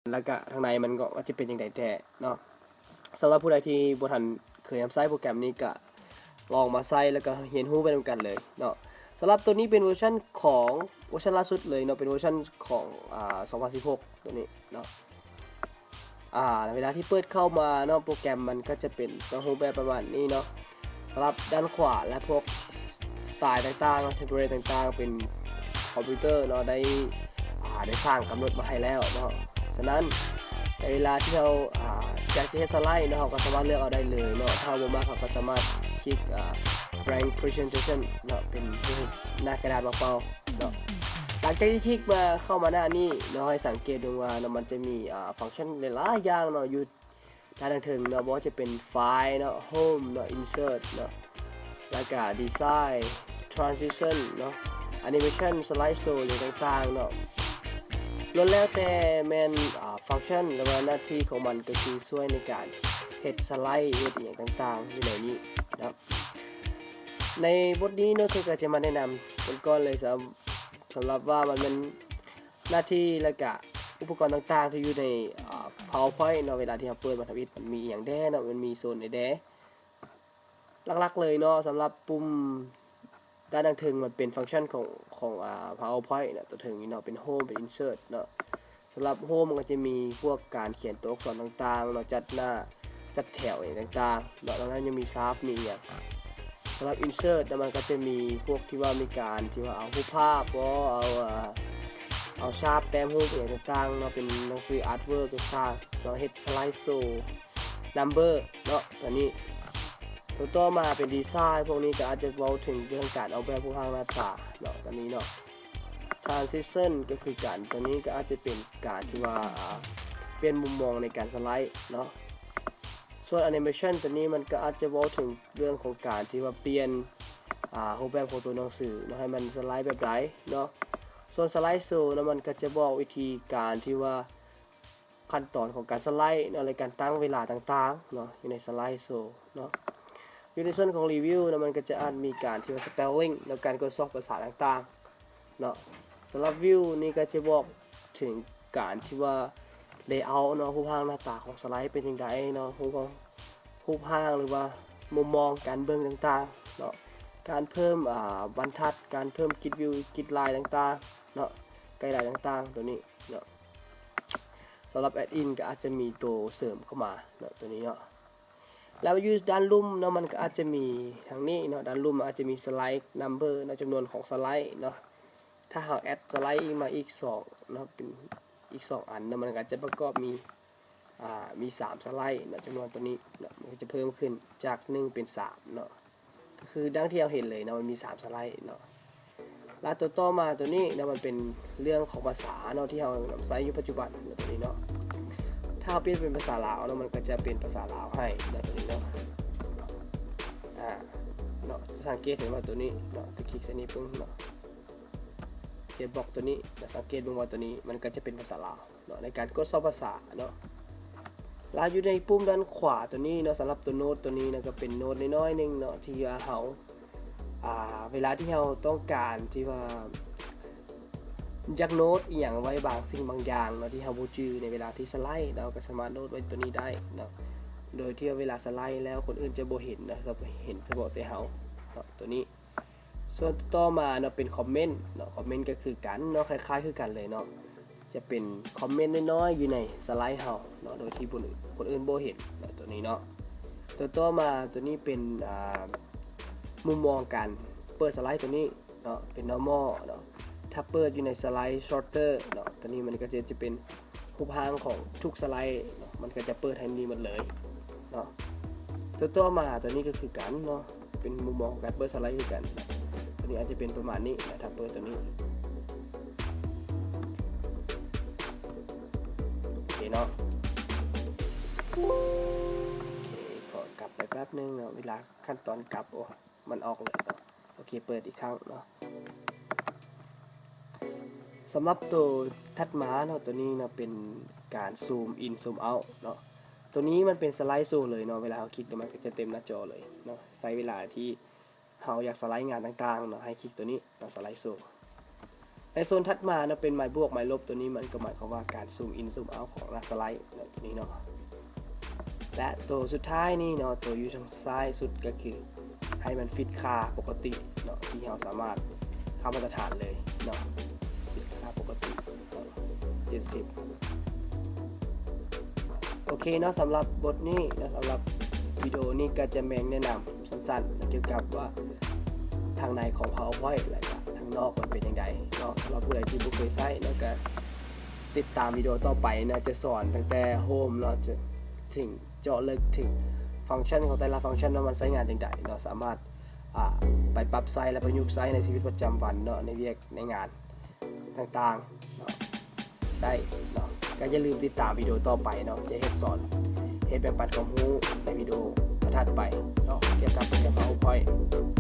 ແລ້ວກະທາງໃນມັນກໍ ກໍຈະເປັນຈັ່ງໃດແທ້ເນາະ. ສຳລັບຜູ້ໃດທີ່ບໍ່ທັນເຄີຍນຳໃຊ້ໂປຣແກຣມນີ້ ກະລອງມາໃຊ້ ແລ້ວກະຮຽນຮູ້ໄປນຳກັນເລີຍເນາະ. ສຳລັບໂຕນີ້ເປັນເວີຊັນຂອງ ເວີຊັນລ່າສຸດເລີຍເນາະ, ເປັນເວີຊັນຂອງ ອາ ສອງພັນສິບຫົກ ໂຕນີ້ເນາະ. ອາ ເວລາທີ່ເປີດເຂົ້າມາເນາະ, ໂປຣແກຣມມັນກໍຈະເປັນຮູບແບບປະມານນີ້ເນາະ. ສຳລັບດ້ານຂວາ ແລະ ພວກສະໄຕລ໌ຕ່າງໆ ເທມເພີເຣດຕ່າງໆ ເປັນຄອມພິວເຕີເນາະ ໄດ້ ອາ ໄດ້ສ້າງກຳນົດມາໃຫ້ແລ້ວເນາະ. ສະນັ້ນ ໃນເວລາທີ່ເຮົາ ອາ ຢາກຈະເຮັດສະໄລເນາະ, ເຮົາກໍສາມາດເລືອກເອົາໄດ້ເລີຍເນາະ. ຖ້າເຮົາບໍ່ມັກ ເຮົາກໍສາມາດຄລິກ ອາ Blank Presentation ເນາະ, ເປັນຮູບໜ້າກະດາດວ່າງເປົ່າເນາະ. ຫຼັງຈາກທີ່ຄລິກມາ ເຂົ້າມາໜ້ານີ້ເນາະ, ໃຫ້ສັງເກດເບິ່ງວ່າເນາະ ມັນຈະມີ ອາ ຟັງຊັນຫຼາຍໆຢ່າງເນາະ ຢູ່ ດ້ານທາງເທິງເນາະ, ບໍ່ວ່າຈະເປັນ File ເນາະ, Home ເນາະ, Insert ເນາະ, ແລ້ວກະ Design, Transition ເນາະ, Animation, Slide Show ຫຍັງຕ່າງໆເນາະ, ລ້ວນແລ້ວແຕ່ແມ່ນ ອາ ຟັງຊັນ ຫຼືວ່າໜ້າທີ່ຂອງມັນ ກໍຄືຊ່ວຍໃນການເຮັດສະໄລ ເຮັດອີ່ຫຍັງຕ່າງໆຢູ່ໃນນີ້ເນາະ. ໃນບົດນີ້ເນາະ ເຄີຍກໍຈະມາແນະນຳກ່ອນໆເລີຍ ສຳ ສຳລັບວ່າມັນແມ່ນ ໜ້າທີ່ ແລ້ວກະອຸປະກອນຕ່າງໆທີ່ຢູ່ໃນ ອາ PowerPoint ເນາະ, ເວລາທີ່ເຮົາເປີດມາທຳອິດ ມັນມີອີ່ຫຍັງແດ່ເນາະ, ມັນມີໂຊນໃດແດ່. ຫຼັກໆເລີຍເນາະ, ສຳລັບປຸ່ມດ້ານທາງເທິງ ມັນເປັນຟັງຊັນຂອງ ຂອງ ອາ PowerPoint ເນາະ, ຕົວເທິງນີ້ເນາະ ເປັນ Home ເປັນ Insert ເນາະ. ສຳລັບ Home ມັນກໍຈະມີພວກການຂຽນຕົວອັກສອນຕ່າງໆເນາະ, ຈັດໜ້າ ຈັດແຖວຫຍັງຕ່າງໆເນາະ, ແລ້ວມັນຍັງມີຊາບ ມີຫຍັງ. ສຳລັບ Insert ນະ ມັນກໍຈະມີພວກທີ່ວ່າມີການທີ່ວ່າເອົາຮູບພາບບໍ ເອົາ ເອົາ ເອົາຊາບແຕ້ມຮູບຫຍັງຕ່າງໆເນາະ, ເປັນໜັງສືອາດເວີກຕ່າງໆເນາະ, ເຮັດ Slide Show Number ເນາະ ຕົວນີ້. ຕົວຕໍ່ມາເປັນ Design ພວກນີ້ກໍອາດຈະເວົ້າເຖິງເລື່ອງການອອກແບບຮູບຮ່າງໜ້າຕາເນາະ, ຕົວນີ້ເນາະ. Transition ກໍຄືການ ຕົວນີ້ກໍອາດຈະເປັນການທີ່ວ່າ ອາ ປ່ຽນມຸມມອງໃນການສະໄລເນາະ. ສ່ວນ Animation ຕົວນີ້ມັນກໍອາດຈະເວົ້າເຖິງເລື່ອງຂອງການທີ່ວ່າປ່ຽນ ອາ ຮູບແບບຂອງຕົວໜັງສືເນາະ ໃຫ້ມັນສະໄລແບບໃດເນາະ. ສ່ວນ Slide Show ນະ ມັນກໍຈະບອກວິທີການທີ່ວ່າ ຂັ້ນຕອນຂອງການສະໄລເນາະ ແລະ ການຕັ້ງເວລາຕ່າງໆເນາະ ຢູ່ໃນ Slide Show ເນາະ. ຢູ່ໃນສ່ວນຂອງ Review ນະ ມັນກໍຈະອາດມີການທີ່ວ່າ Spelling ແລະ ການກວດສອບພາສາຕ່າງໆເນາະ. ສຳລັບ View ນີ້ກໍຈະບອກເຖິງການທີ່ວ່າ Layout ເນາະ, ຮູບຮ່າງໜ້າຕາຂອງສະໄລເປັນຈັ່ງໃດເນາະ, ຮູບ ຮູບຮ່າງ ຫຼືວ່າມຸມມອງການເບິ່ງຕ່າງໆເນາະ, ການເພີ່ມ ອາ ບັນທັດ, ການເພີ່ມ Grid View, Grid Line ຕ່າງໆເນາະ, Guideline ຕ່າງໆ ຕົວນີ້ເນາະ. ສຳລັບ Add-in ກໍອາດຈະມີໂຕເສີມເຂົ້າມາເນາະ ຕົວນີ້ເນາະ. ແລ້ວຢູ່ດ້ານລຸ່ມເນາະ ມັນກໍອາດຈະມີທາງນີ້ເນາະ, ດ້ານລຸ່ມອາດຈະມີ Slide Number ເນາະ, ຈຳນວນຂອງສະໄລເນາະ. ຖ້າເຮົາ add ສະໄລອີກມາອີກສອງເນາະ ເປັນອີກສອງອັນເນາະ, ມັນກໍຈະປະກອບມີ ອາ ມີສາມສະໄລເນາະ, ຈຳນວນຕົວນີ້ເນາະ ມັນກໍຈະເພີ່ມຂຶ້ນຈາກໜຶ່ງເປັນສາມເນາະ. ກໍຄືດັ່ງທີ່ເຮົາເຫັນເລີຍເນາະ, ມັນມີສາມສະໄລເນາະ. ແລ້ວຕົວຕໍ່ມາຕົວນີ້ເນາະ ມັນເປັນເລື່ອງຂອງພາສາເນາະ ທີ່ເຮົານຳໃຊ້ຢູ່ປັດຈຸບັນເນາະ ຕົວນີ້ເນາະ. ຖ້າເຮົາປ່ຽນເປັນພາສາລາວເນາະ ມັນກໍຈະເປັນພາສາລາວໃຫ້ເນາະ ຕົວນີ້ເນາະ. ອາ ເນາະ ຈະສັງເກດເຫັນວ່າຕົວນີ້ເນາະ ຖ້າຄລິກໃສ່ນີ້ປຶ້ງເນາະ Text Box ຕົວນີ້ ຈະສັງເກດເບິ່ງວ່າຕົວນີ້ມັນກໍຈະເປັນພາສາລາວ ເນາະ ໃນການກວດສອບພາສາເນາະ. ແລ້ວຢູ່ໃນປຸ່ມດ້ານຂວາຕົວນີ້ເນາະ, ສຳລັບຕົວໂນ້ດຕົວນີ້ນະ ກໍເປັນໂນ້ດນ້ອຍໆໜຶ່ງເນາະ ທີ່ວ່າເຮົາ ອ່າ ເວລາທີ່ເຮົາຕ້ອງການທີ່ວ່າຢາກໂນ້ດອີ່ຫຍັງໄວ້ບາງສິ່ງບາງຢ່າງເນາະ ທີ່ເຮົາບໍ່ຈື່ໃນເວລາທີ່ສະໄລເນາະ, ກໍສາມາດໂນ້ດໄວ້ຕົວນີ້ໄດ້ເນາະ ໂດຍທີ່ວ່າເວລາສະໄລແລ້ວຄົນອື່ນຈະບໍ່ເຫັນເນາະ, ຈະເຫັນສະເພາະແຕ່ເຮົາເນາະ ຕົວນີ້. ສ່ວນຕໍ່ມາເນາະ ເປັນຄອມເມັນເນາະ, ຄອມເມັນກໍຄືກັນເນາະ ຄ້າຍໆຄືກັນເລີຍເນາະ, ຈະເປັນຄອມເມັນນ້ອຍໆຢູ່ໃນສະໄລເຮົາເນາະ ໂດຍທີ່ຄົນອື່ນ ຄົນອື່ນບໍ່ເຫັນເນາະ ຕົວນີ້ເນາະ. ຕົວຕໍ່ມາຕົວນີ້ເປັນ ອ່າ ມຸມມອງການເປີດສະໄລຕົວນີ້ເນາະ ເປັນ normal ເນາະ. ຖ້າເປີດຢູ່ໃນສະໄລ sorter ເນາະ ຕົວນີ້ມັນກໍຈະ ຈະເປັນ ຮູບຮ່າງຂອງທຸກສະໄລເນາະ ມັນກໍຈະເປີດໃຫ້ນີ້ໝົດເລີຍເນາະ. ຕົວຕໍ່ມາຕົວນີ້ກໍຄືກັນເນາະ ເປັນມຸມມອງຂອງການເປີດສະໄລຄືກັນ. ຕົວນີ້ອາດຈະເປັນປະມານນີ້ນະ ຖ້າເປີດຕົວນີ້ ໂອເຄເນາະ. ໂອເຄ ຂໍກັບໄປແປັບໜຶ່ງເນາະ ເວລາຂັ້ນຕອນກັບ ໂອ້ ມັນອອກເລີຍເນາະ. ໂອເຄ ເປີດອີກຄັ້ງເນາະ. ສຳລັບໂຕຖັດມາເນາະ ໂຕນີ້ເນາະ ເປັນການ zoom in zoom out ເນາະ. ໂຕນີ້ມັນເປັນ slide show ເລີຍເນາະ, ເວລາເຮົາຄລິກແລ້ວມັນກໍຈະເຕັມໜ້າຈໍເລີຍເນາະ. ໃຊ້ເວລາທີ່ເຮົາຢາກສະໄລງານຕ່າງໆເນາະ ໃຫ້ຄລິກໂຕນີ້ເນາະ slide show. ໃນໂຊນຖັດມາເນາະ ເປັນໝາຍບວກໝາຍລົບ ໂຕນີ້ມັນກໍໝາຍຄວາມວ່າການຊູມອິນຊູມເອົາຂອງໜ້າສະໄລເນາະ ໂຕນີ້ເນາະ ແລະ ໂຕສຸດທ້າຍນີ້ເນາະ ໂຕຢູ່ທາງຊ້າຍສຸດກໍຄືໃຫ້ມັນຟິດຄ່າປົກກະຕິເນາະ ທີ່ເຮົາສາມາດ ຄ່າມາດຕະຖານເລີຍເນາະ ຟິດຄ່າປົກກະຕິເນາະ ເຈັດສິບ ໂອເຄເນາະ ສຳລັບບົດນີ້ເນາະ ສຳລັບວິດີໂອນີ້ກໍຈະແມ່ນແນະນຳສັ້ນໆ ກ່ຽວກັບວ່າທາງໃນຂອງ PowerPoint ແລະກະທາງນອກມັນເປັນຈັ່ງໃດເນາະ. ສຳລັບຜູ້ໃດທີ່ບໍ່ເຄີຍໃຊ້ເນາະ ກະຕິດຕາມວິດີໂອຕໍ່ໄປເນາະ ຈະສອນຕັ້ງແຕ່ Home ເນາະ ຈະເຖິງເຈາະເລິກເຖິງຟັງຊັນຂອງແຕ່ລະຟັງຊັນວ່າມັນໃຊ້ງານຈັ່ງໃດເນາະ ສາມາດ ອ່າ ໄປປັບໃຊ້ ແລະ ປະຍຸກໃຊ້ໃນຊີວິດປະຈຳວັນເນາະ ໃນວຽກໃນງານຕ່າງໆເນາະ ໄດ້ເນາະ. ກໍຢ່າລືມຕິດຕາມວິດີໂອຕໍ່ໄປເນາະ ຈະເຮັດສອນ ເຮັດແບ່ງປັນຄວາມຮູ້ໃນວິດີໂອຖັດໄປເນາະ ກ່ຽວກັບໂປຣແກຣມ PowerPoint.